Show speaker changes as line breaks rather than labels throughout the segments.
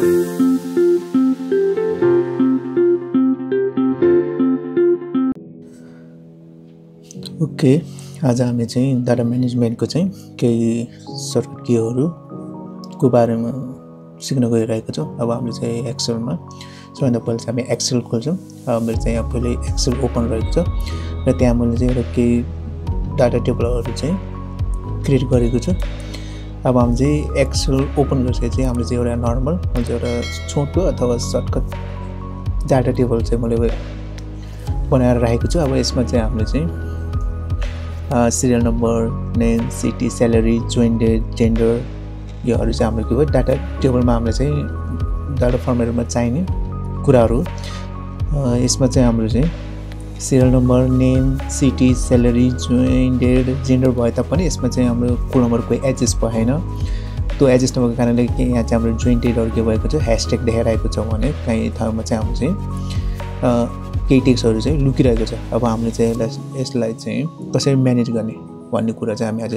Okay, आज हामी चाहिँ डाटा म्यानेजमेन्टको चाहिँ केही सर्टकट कीहरुको बारेमा सिक्न गइरहेको छौं। अब हामीले चाहिँ एक्सेलमा सबैभन्दा पहिले चाहिँ हामी एक्सेल खोल्छौं। अब मैले चाहिँ यहाँ पहिले एक्सेल ओपन गरेको छ र त्यहाँ मैले चाहिँ एउटा केही डाटा टेबलहरु चाहिँ क्रिएट गरेको छु। अब हामी चाहिँ एक्सेल ओपन गरिसकेपछि हामीले चाहिँ एउटा नर्मल मैले एउटा छोटो अथवा सर्टकट डाटा टेबल चाहिँ मैले बनाएर राखेको छु। अब यसमा चाहिँ हामीले चाहिँ serial number, name, city, salary, join date, gender योहरु चाहिँ हाम्रो के भयो डाटा टेबलमा हामीले चाहिँ डाटा फर्मेटमा चाहिने कुराहरु। यसमा चाहिँ हाम्रो चाहिँ serial number, name, city, salary, join date, gender भए तापनि यसमा चाहिँ हाम्रो कोलमहरुको एड्जस्ट भएन। त्यो एड्जस्ट नभएको कारणले यहाँ चाहिँ हाम्रो जोइन डेटहरु के भएको छ ह्याशट्याग देखाइरहेको छ भने कहीं ठाउँमा चाहिँ हाम्रो चाहिँ केही टेक्स्टहरु चाहिँ लुकिरहेको छ। अब हामीले चाहिँ यसलाई चाहिँ कसरी म्यानेज गर्ने भन्ने कुरा चाहिँ हामी आज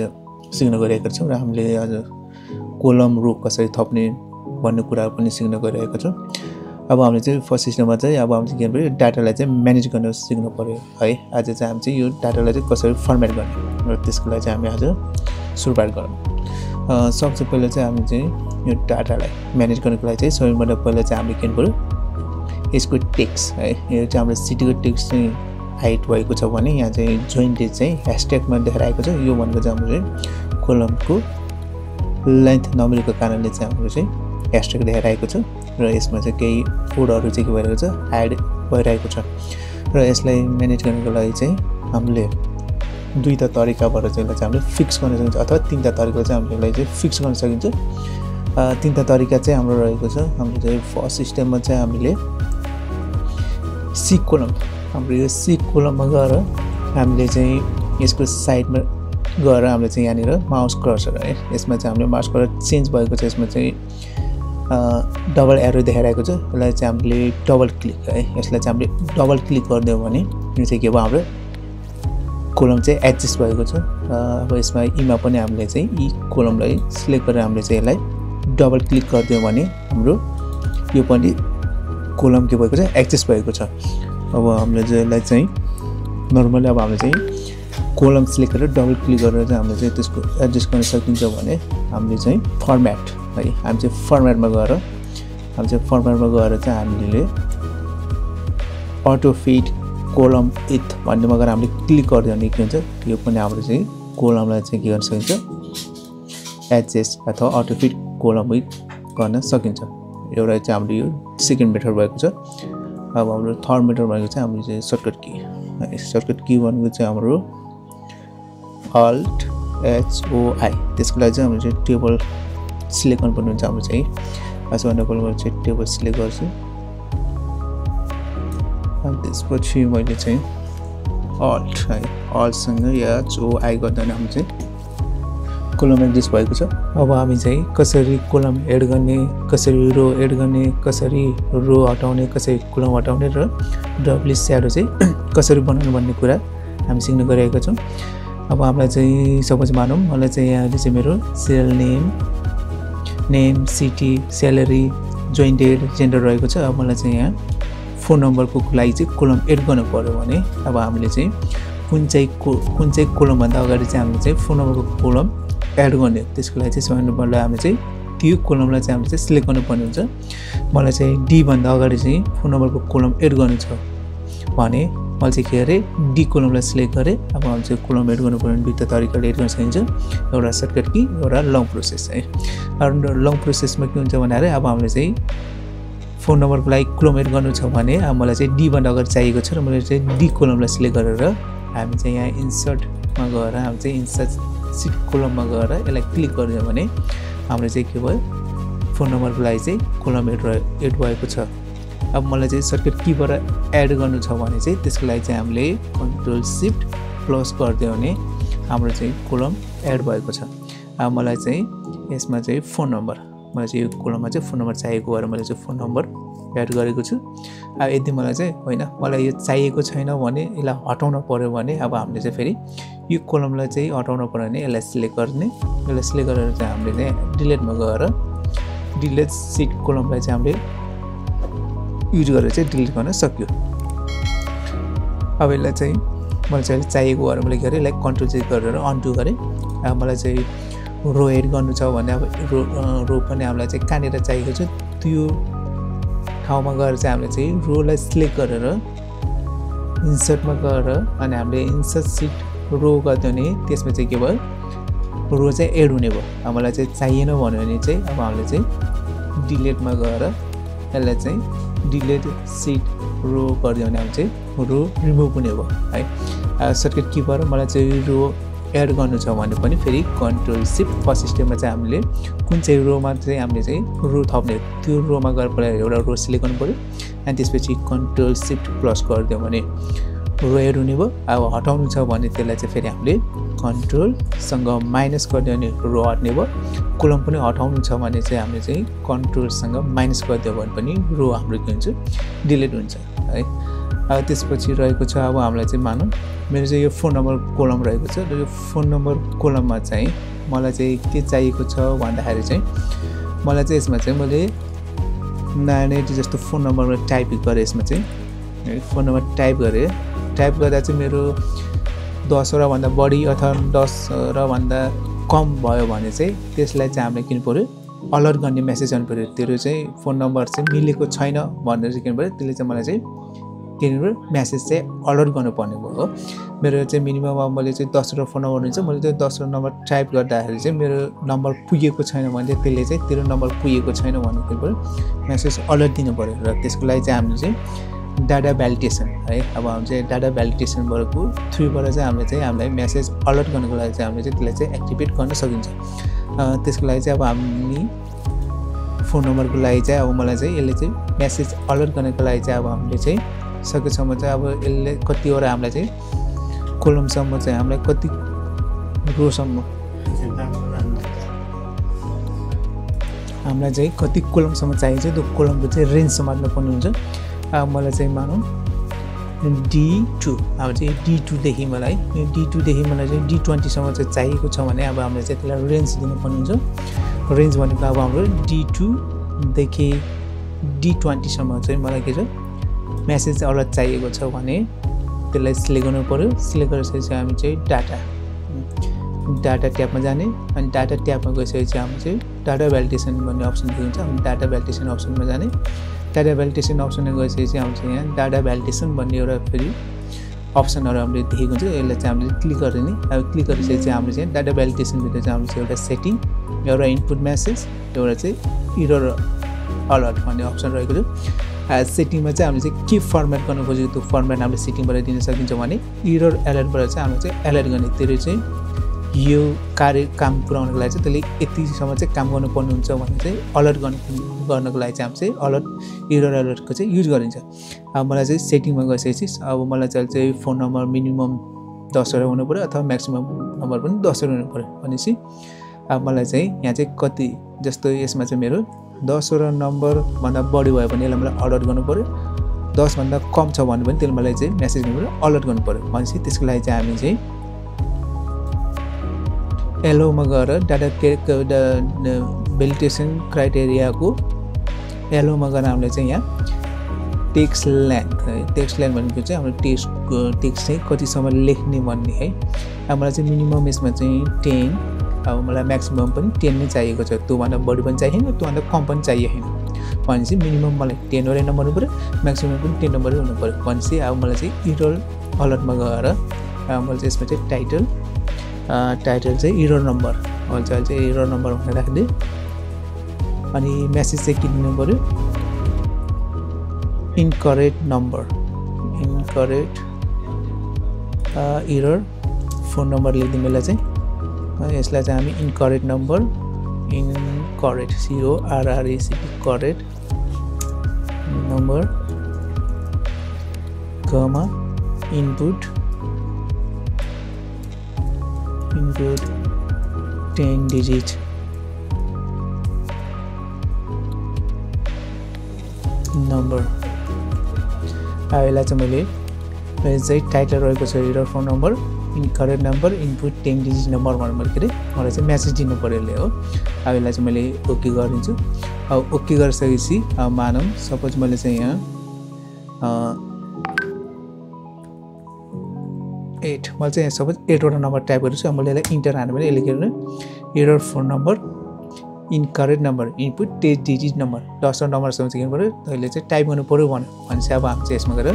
सिक्न गइरहेका छौं र हामीले आज कोलम रो कसरी थप्ने भन्ने कुरा पनि सिक्न गइरहेका छौं। अब हामीले चाहिँ फर्स्ट सिस्टममा चाहिँ अब हामीले के गर्नु पर्यो डाटालाई चाहिँ म्यानेज गर्न सिक्नु पर्यो है। आज चाहिँ हामी चाहिँ यो डाटालाई चाहिँ कसरी फर्मेट गर्ने र त्यसको लागि चाहिँ हामी आज सुरुवात गरौँ। सबसे पहिले चाहिँ हामी चाहिँ यो डाटालाई म्यानेज गर्नको लागि चाहिँ सबैभन्दा पहिला चाहिँ हामीले के गर्नु पर्यो यसको टेक्स्ट है। यो चाहिँ हाम्रो सिटीको टेक्स्ट चाहिँ हाइट भएको छ भने यहाँ चाहिँ जोइन डेट चाहिँ ह्याशट्यागमा देखाइरहेको छ। यो भनेको चाहिँ हाम्रो कोलमको लेन्थ नमिलेको कारणले चाहिँ हाम्रो चाहिँ ह्याशट्याग देखाइरहेको छ र यसमा चाहिँ केही कोडहरु चाहिँ के भइरहेको छ एड भइरहेको छ। र यसलाई म्यानेज गर्नको लागि चाहिँ हामीले दुईटा तरिकाबाट चाहिँ यसलाई चाहिँ हामीले फिक्स गर्न सकिन्छ अथवा तीनटा तरिकाले चाहिँ हामीले यसलाई चाहिँ फिक्स गर्न सकिन्छ। तीनटा तरिका चाहिँ हाम्रो रहेको छ। हाम्रो चाहिँ फर्स्ट सिस्टममा चाहिँ हामीले सी कोलम हाम्रो यो सी कोलममा गएर हामीले चाहिँ यसको साइडमा गएर हामीले चाहिँ यहाँनिर माउस कर्सर है यसमा चाहिँ हामीले माउस कर्सर चेन्ज भएको छ। यसमा चाहिँ डबल एरो देखाइरहेको छ। यसलाई चाहिँ हामीले डबल क्लिक है यसलाई चाहिँ हामीले डबल क्लिक गर्दियौ भने यो चाहिँ के भयो हाम्रो कोलम चाहिँ एडजस्ट भएको छ। अब यसमा ईमा पनि हामीले चाहिँ ई कोलमलाई सिलेक्ट गरेर हामीले चाहिँ यसलाई डबल क्लिक गर्दियौ भने हाम्रो यो पनि कोलम के भएको छ एडजस्ट भएको छ। अब हामीले चाहिँ यसलाई चाहिँ नर्मली अब हामीले चाहिँ कोलम सिलेक्ट गरेर डबल क्लिक गरेर चाहिँ हामीले चाहिँ त्यसको एडजस्ट गर्न सकिन्छ भने हामीले चाहिँ फर्मेट है हामी चाहिँ फर्मेटमा गएर चाहिँ हामीले अटो फिट कोलम विथ भन्नेमा गएर हामीले क्लिक गर्दियौ भने के हुन्छ यो पनि हाम्रो चाहिँ कोलमलाई चाहिँ के गर्न सकिन्छ एडजस्ट अथवा अटो फिट कोलम विथ गर्न सकिन्छ। एउटा चाहिँ हाम्रो यो सेकेन्ड मेथड भएको छ। अब हाम्रो थर्ड मेथड भनेको चाहिँ हाम्रो चाहिँ सर्टकट की है। सर्टकट की भनेको चाहिँ हाम्रो अल्ट एच ओ आई त्यसको लागि चाहिँ हाम्रो चाहिँ टेबल सिलेक्ट गर्नुपर्ने हुन्छ। हाम्रो चाहिँ यसभन्दा पहिला मैले चाहिँ टेबल सिलेक्ट गर्छु अनि त्यसपछि मैले चाहिँ अल्ट है अल्टसँग एच ओ आई गर्दा हाम्रो चाहिँ कोलम एडजस्ट भएको छ। अब हामी चाहिँ कसरी कोलम एड गर्ने कसरी रो एड गर्ने कसरी रो हटाउने कसरी कोलम हटाउने र डबल स्याडो चाहिँ कसरी बनाउनु भन्ने कुरा हामी सिक्न गइरहेका छौं। अब हामीलाई चाहिँ सपोज मानौं मलाई चाहिँ यहाँ चाहिँ मेरो serial name city salary join date gender रहेको छ। अब मलाई चाहिँ यहाँ फोन नम्बरको लागि चाहिँ कोलम एड गर्नु पर्यो भने अब हामीले चाहिँ कुन चाहिँ कोलम भन्दा अगाडि चाहिँ हामीले चाहिँ फोन नम्बरको कोलम एड गर्ने त्यसको लागि चाहिँ सबैभन्दा पहिला हामीले चाहिँ त्यो कोलमलाई चाहिँ हामीले चाहिँ सिलेक्ट गर्नुपर्ने हुन्छ। मलाई चाहिँ डी भन्दा अगाडि चाहिँ फोन नम्बरको कोलम एड गर्नु छ भने मैले चाहिँ के गरे डी कोलमलाई सिलेक्ट गरे। अब हामीले चाहिँ कोलम एड गर्नुपर्ने दुईटा तरिकाले एड गर्न सकिन्छ एउटा सर्टकट की एउटा लङ प्रोसेस है। लङ प्रोसेसमा के हुन्छ भने अब हामीले चाहिँ फोन नम्बरको लागि कोलम एड गर्नु छ भने अब मलाई चाहिँ डी भन्दा अगाडि चाहिएको छ र मैले चाहिँ डी कोलमलाई सिलेक्ट गरेर हामी चाहिँ यहाँ इन्सर्टमा गएर हामी चाहिँ इन्सर्ट सिट कोलममा गएर यसलाई क्लिक गरिदियो भने हाम्रो चाहिँ के भयो फोन नम्बरको लागि चाहिँ कोलम एड भएको छ। अब मलाई चाहिँ सर्टकट कीबाट एड गर्नु छ भने चाहिँ त्यसको लागि चाहिँ हामीले कन्ट्रोल शिफ्ट प्लस गरिदियो भने हाम्रो चाहिँ कोलम एड भएको छ। अब मलाई चाहिँ यसमा चाहिँ फोन नम्बर मलाई चाहिँ यो कोलममा चाहिँ फोन नम्बर चाहिएको भएर मैले चाहिँ फोन नम्बर एड गरेको छु। अब यदि मलाई चाहिँ होइन मलाई यो चाहिएको छैन भने यसलाई हटाउन पर्यो भने अब हामीले चाहिँ फेरि यो कोलमलाई चाहिँ हटाउन पर्यो भने यसलाई सिलेक्ट गर्ने यसलाई सिलेक्ट गरेर चाहिँ हामीले चाहिँ डिलिटमा गएर डिलिट सिट कोलमलाई चाहिँ हामीले युज गरेर चाहिँ डिलिट गर्न सक्यो। अब यसलाई चाहिँ मलाई चाहिँ चाहिएको भएर मैले गरेँ लाइक कन्ट्रोल चाहिँ गरेर अनडु गरेँ। अब मलाई चाहिँ रो एड गर्नु छ भने अब रो पनि हामीलाई चाहिँ कहाँनिर चाहिएको छ त्यो ठाउँमा गएर चाहिँ हामीले चाहिँ रोलाई सिलेक्ट गरेर इन्सर्टमा गएर अनि हामीले इन्सर्ट सिट रो गरिदियो भने त्यसमा चाहिँ के भयो रो चाहिँ एड हुने भयो। अब मलाई चाहिँ चाहिएन भन्यो भने चाहिँ अब हामीले चाहिँ डिलिटमा गएर यसलाई चाहिँ डिलिट सिट रो गरिदियो भने हामी चाहिँ रो रिमुभ हुने भयो है। सर्टकट किबाट मलाई चाहिँ रो एड गर्नु छ भने पनि फेरि कन्ट्रोल सिफ्ट फर्स्ट स्टेपमा चाहिँ हामीले कुन चाहिँ रोमा चाहिँ हामीले चाहिँ रो थप्ने त्यो रोमा गएर पहिला एउटा रो सिलेक्ट गर्नु पऱ्यो अनि त्यसपछि कन्ट्रोल सिफ्ट प्लस गरिदियो भने रो एड हुने भयो। अब हटाउनु छ भने त्यसलाई चाहिँ फेरि हामीले कन्ट्रोलसँग माइनस गरिदियो भने रो हट्ने भयो। कोलम पनि हटाउनु छ भने चाहिँ हामीले चाहिँ कन्ट्रोलसँग माइनस गरिदियो भने पनि रो हाम्रो के हुन्छ डिलिट हुन्छ है। अब त्यसपछि रहेको छ अब हामीलाई चाहिँ मानौँ मेरो चाहिँ यो फोन नम्बर कोलम रहेको छ र यो फोन नम्बर कोलममा चाहिँ मलाई चाहिँ के चाहिएको छ भन्दाखेरि चाहिँ मलाई चाहिँ यसमा चाहिँ मैले नयाँ जस्तो फोन नम्बरमा टाइप गरेँ। यसमा चाहिँ फोन नम्बर टाइप गरेँ। टाइप गर्दा चाहिँ मेरो 10 र भन्दा बढी अथवा 10 र भन्दा कम भयो भने चाहिँ त्यसलाई चाहिँ हामीले किन्नु पऱ्यो अलर्ट गर्ने मेसेज आउनु पऱ्यो। तेरो चाहिँ फोन नम्बर चाहिँ मिलेको छैन भनेर चाहिँ किन्नु पऱ्यो। त्यसले चाहिँ मलाई चाहिँ किनभने मेसेज चाहिँ अलर्ट गर्नुपर्ने भयो हो। मेरो चाहिँ मिनिमम अब मैले चाहिँ 10 र फोन नम्बर हुन्छ मैले चाहिँ 10 र नम्बर टाइप गर्दाखेरि चाहिँ मेरो नम्बर पुगेको छैन भने चाहिँ त्यसले चाहिँ तेरो नम्बर पुगेको छैन भन्नु पऱ्यो मेसेज अलर्ट दिनु पऱ्यो। र त्यसको लागि चाहिँ हामीले चाहिँ डाटा भ्यालिडेसन है। अब हामी चाहिँ डाटा भ्यालिडेसनबाटको थ्रुबाट चाहिँ हामीलाई मेसेज अलर्ट गर्नको लागि चाहिँ हामीले चाहिँ त्यसलाई चाहिँ एक्टिभेट गर्न सकिन्छ। त्यसको लागि चाहिँ अब हामी फोन नम्बरको लागि चाहिँ अब मलाई चाहिँ यसले चाहिँ मेसेज अलर्ट गर्नको लागि चाहिँ अब हामीले चाहिँ सकेसम्म चाहिँ अब यसले कतिवटा हामीलाई चाहिँ कोलमसम्म चाहिँ हामीलाई कति रोसम्म हामीलाई चाहिँ कति कोलमसम्म चाहिन्छ त्यो कोलमको चाहिँ रेन्ज समात्नु पर्ने हुन्छ। अब मलाई चाहिँ मानौँ D2 अब चाहिँ D2देखि मलाई चाहिँ D20सम्म चाहिँ चाहिएको छ भने अब हामीले चाहिँ त्यसलाई रेन्ज दिनुपर्ने हुन्छ। रेन्ज भनेको अब हाम्रो D2देखि D20सम्म चाहिँ मलाई के छ मेसेज अलर्ट चाहिएको छ भने त्यसलाई सिलेक्ट गर्नु पऱ्यो। सिलेक्ट गरेपछि हामी चाहिँ डाटा ट्याबमा जाने अनि डाटा ट्याबमा गइसकेपछि हामी चाहिँ डाटा भ्यालिडेसन भन्ने अप्सन दिन्छ। हामी डाटा भ्यालिडेसन अप्सनमा जाने। डाटा भ्यालिडेसन अप्सनमा गइसकेपछि हामी चाहिँ यहाँ डाटा भ्यालिडेसन भन्ने एउटा फेरि अप्सनहरू हामीले देखेको हुन्छ। यसलाई चाहिँ हामीले क्लिक गरिदिने। अब क्लिक गरिसकेपछि चाहिँ हामीले चाहिँ डाटा भ्यालिडेसनभित्र चाहिँ हामीले चाहिँ एउटा सेटिङ एउटा इनपुट मेसेज एउटा चाहिँ इरर अलर्ट भन्ने अप्सन रहेको छ। सेटिङमा चाहिँ हामीले चाहिँ के फर्मेट गर्न खोजेको त्यो फर्मेट हामीले सेटिङबाट दिन सकिन्छ भने इरर अलर्टबाट चाहिँ हामीले चाहिँ अलर्ट गर्ने त्यसले चाहिँ यो काम पुऱ्याउनको लागि चाहिँ त्यसले यतिसम्म चाहिँ काम गर्नुपर्ने हुन्छ भने चाहिँ अलर्ट गर्नको लागि चाहिँ हामी चाहिँ अलर्ट इरर अलर्टको चाहिँ युज गरिन्छ। अब मलाई चाहिँ सेटिङमा गइसकेपछि अब मलाई चाहिँ फोन नम्बर मिनिमम 10 वटा हुनु पऱ्यो अथवा म्याक्सिमम नम्बर पनि 10 वटा हुनु पऱ्यो भनेपछि अब मलाई चाहिँ यहाँ चाहिँ कति जस्तो यसमा चाहिँ मेरो 10 वटा नम्बरभन्दा बढी भयो भने यसलाई मलाई अलर्ट गर्नु पऱ्यो। 10 भन्दा कम छ भने पनि त्यसले मलाई चाहिँ मेसेज गर्नु पऱ्यो अलर्ट गर्नु पऱ्यो भनेपछि त्यसको लागि चाहिँ हामी चाहिँ एलोमा गएर डाटा भ्यालिडेसन क्राइटेरियाको एलोमा गएर हामीले चाहिँ यहाँ टेक्स्ट लेन्थ भनेको चाहिँ हाम्रो टेक्स्ट चाहिँ कतिसम्म लेख्ने भन्ने है। अब मलाई चाहिँ मिनिमम यसमा चाहिँ 10 अब मलाई म्याक्सिमम पनि 10 नै चाहिएको छ। त्योभन्दा बढी पनि चाहिएन त्योभन्दा कम पनि चाहिएन भनेपछि मिनिमम मलाई 10 वटा नम्बर हुनु पऱ्यो म्याक्सिमम पनि 10 नम्बरै हुनु पऱ्यो भनेपछि अब मलाई चाहिँ इरर अलर्टमा गएर मैले चाहिँ यसमा चाहिँ टाइटल चाहिँ इरर नम्बर चाहिँ इरर नम्बर भनेर राखिदिएँ। अनि मेसेज चाहिँ के दिनु पऱ्यो incorrect number incorrect error phone number लेखिदिउँ। यसलाई चाहिँ यसलाई चाहिँ हामी incorrect number incorrect CORRECT correct number comma input 10 digit number. अब यसलाई चाहिँ मैले चाहिँ टाइटल रहेको छ error phone number incorrect number input 10 digit number भनेर के रे मलाई चाहिँ मेसेज दिनु पर्यो ले हो। अब यसलाई चाहिँ मैले ओके गरिदिन्छु। अब ओके गरिसकेपछि अब मानौँ सपोज मैले चाहिँ यहाँ 8 मैले चाहिँ सपोज 8 वटा नम्बर टाइप गरेछु। अब मैले यसलाई इन्टर हाल्नु भने यसले के गर्नु error phone number incorrect number input 10 digit number 10 वटा नम्बरसम्म चाहिँ के गर्नु पर्यो तैँले चाहिँ टाइप गर्नु पर्यो भनेपछि अब हामी चाहिँ यसमा गएर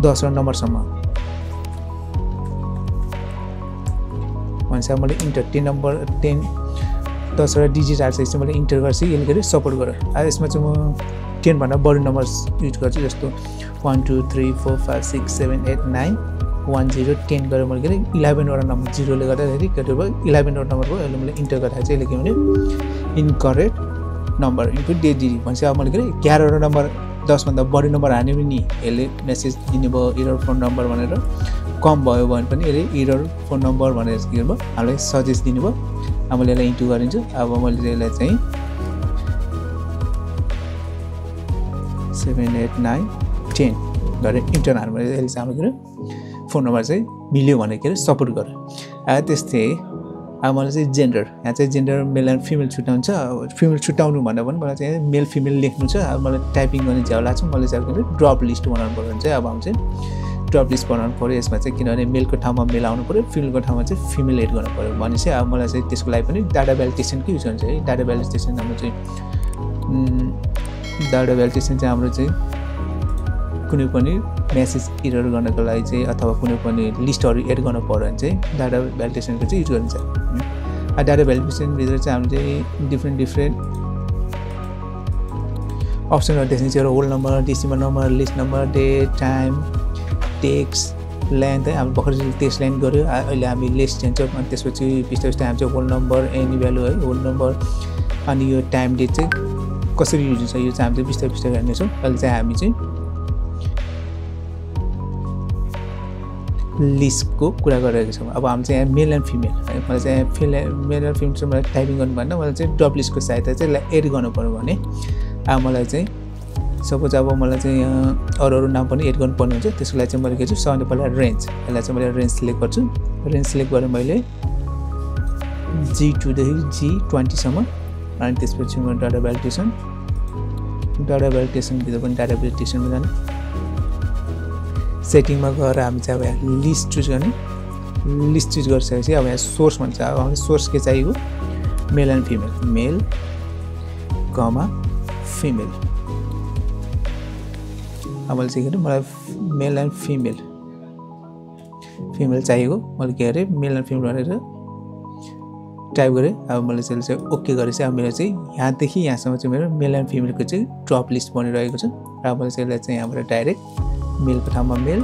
10 वटा नम्बरसम्म भनेपछि अब मैले इन्टर 10 नम्बर 10 वटा डिजिट हाल्छ मैले इन्टर गर्छु। यसले गर्दा सपोर्ट गर। अब यसमा चाहिँ म 10 भन्दा बढी नम्बर युज गर्छु जस्तो 1 2 3 4 5 6 7 8 9 1 0 10 गरेर मैले के अरे 11 वटा नम्बर 0 ले गर्दाखेरि के भयो 11 वटा नम्बर भयो। यसले मैले इन्टर गर्दा चाहिँ यसले के भने इनकरेक्ट नम्बर इनपुट 10 डिजिट भनेपछि अब मैले के अरे 11 वटा नम्बर 10 भन्दा बढी नम्बर हाल्ने पनि यसले मेसेज दिने भयो एरर फोन नम्बर भनेर। कम भयो भने पनि यसले एरर फोन नम्बर भनेर के गर्नु भयो हामीलाई सजेस्ट दिनु भयो। अब मैले यसलाई इन्टु गरिदिन्छु। अब मैले यसलाई चाहिँ 7 8 9 10 गरेर इन्टर हाल्नु पर्यो। यसले चाहिँ हाम्रो फोन नम्बर चाहिँ मिल्यो भने के अरे सपोर्ट गर्यो। त्यस्तै अब मलाई चाहिँ जेन्डर यहाँ चाहिँ जेन्डर मेल एन्ड फिमेल छुट्याउनु छ। फिमेल छुट्याउनु भन्दा पनि मलाई चाहिँ मेल फिमेल लेख्नु छ। अब मलाई टाइपिङ गर्ने झ्याउ लाग्छ। मैले चाहिँ ड्रप लिस्ट बनाउनु पर्यो भने चाहिँ अब हामी चाहिँ ड्रप लिस्ट बनाउनु पर्यो। यसमा चाहिँ किनभने मेलको ठाउँमा मेल आउनु पर्यो फिमेलको ठाउँमा चाहिँ फिमेल एड गर्नु पर्यो भनेपछि अब मलाई चाहिँ त्यसको लागि पनि डाटा भ्यालिडेसनकै युज हुन्छ है। डाटा भ्यालिडेसन हाम्रो चाहिँ डाटा भ्यालिडेसन चाहिँ हाम्रो चाहिँ कुनै पनि मेसेज एरर गर्नको लागि चाहिँ अथवा कुनै पनि लिस्टहरू एड गर्नु पर्यो भने चाहिँ डाटा भ्यालिडेसनको चाहिँ युज गरिन्छ। डाटा भ्यालिडेसनभित्र चाहिँ हामीले चाहिँ डिफ्रेन्ट अप्सनहरू देख्नुहुन्छ। एउटा whole number decimal number list number date time text length है। हामी भर्खर टेक्स्ट लेन्थ गऱ्यो। अहिले हामी लिस्ट जान्छौँ अनि त्यसपछि बिस्तारै हामी चाहिँ होल नम्बर एनी भ्यालु है होल नम्बर अनि यो टाइम डेट चाहिँ कसरी युज हुन्छ यो चाहिँ हामीले बिस्तारै हेर्नेछौँ। अहिले चाहिँ हामी चाहिँ लिस्टको कुरा गरिरहेको छौँ। अब हामी चाहिँ यहाँ मेल एन्ड फिमेल है मलाई चाहिँ मेल एन्ड फिमेल चाहिँ मलाई टाइपिङ गर्नु भन्दा मलाई चाहिँ ड्रप लिस्टको सहायता चाहिँ यसलाई एड गर्नु पर्यो भने अब मलाई चाहिँ सपोज अब मलाई चाहिँ अरू नाम पनि एड गर्नुपर्ने हुन्छ। त्यसको लागि चाहिँ मैले के छु सबभन्दा पहिला रेन्ज यसलाई चाहिँ मैले रेन्ज सिलेक्ट गर्छु। रेन्ज सिलेक्ट गरेर मैले G2 देखि G20 सम्म अनि त्यसपछि म डाटा भ्यालिडेसनभित्र पनि डाटा भ्यालिडेसनमा जाने सेटिङमा गएर हामी चाहिँ अब यहाँ लिस्ट चुज गर्ने। लिस्ट चुज गरिसकेपछि अब यहाँ सोर्स भन्छ। अब हामीले सोर्स के चाहिएको male and female male comma female. अब मैले चाहिँ के अरे मलाई मेल एन्ड फिमेल चाहिएको मैले के अरे मेल एन्ड फिमेल भनेर टाइप गरेँ। अब मैले चाहिँ ओके गरेपछि अब मेरो चाहिँ यहाँदेखि यहाँसम्म चाहिँ मेरो मेल एन्ड फिमेलको चाहिँ ड्रप लिस्ट बनिरहेको छ। अब मैले चाहिँ यसलाई चाहिँ यहाँबाट डाइरेक्ट मेलको ठाउँमा मेल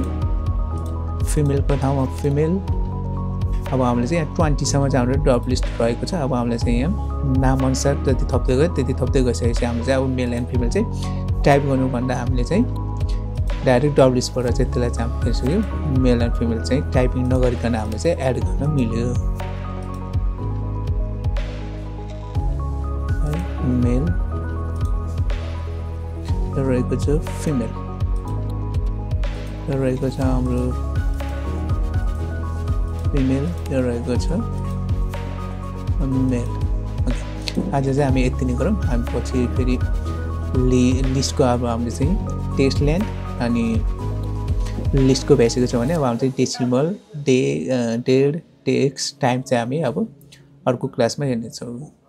फिमेलको ठाउँमा फिमेल। अब हामीले चाहिँ यहाँ 20 सम्म चाहिँ हाम्रो ड्रप लिस्ट रहेको छ। अब हामीले चाहिँ यहाँ नामअनुसार जति थप्दै गयो त्यति थप्दै गइसकेपछि हामीले चाहिँ अब मेल एन्ड फिमेल चाहिँ टाइप गर्नुभन्दा हामीले चाहिँ डाइरेक्ट ड्रप लिस्टबाट चाहिँ त्यसलाई चाहिँ हामीले हेर्छौँ मेल एन्ड फिमेल चाहिँ टाइपिङ नगरिकन हामीले चाहिँ एड गर्न मिल्यो। मेल रहेको छ फिमेल रहेको छ हाम्रो फिमेल रहेको छ मेल। ओके आज चाहिँ हामी यति नै गरौँ। हामी पछि फेरि लिस्टको अब हामीले चाहिँ टेक्स्ट लेन्थ अनि लिस्टको भइसकेको छ भने अब हामी चाहिँ डेसिमल डेट टेक्स्ट टाइम चाहिँ हामी अब अर्को क्लासमा हेर्नेछौँ।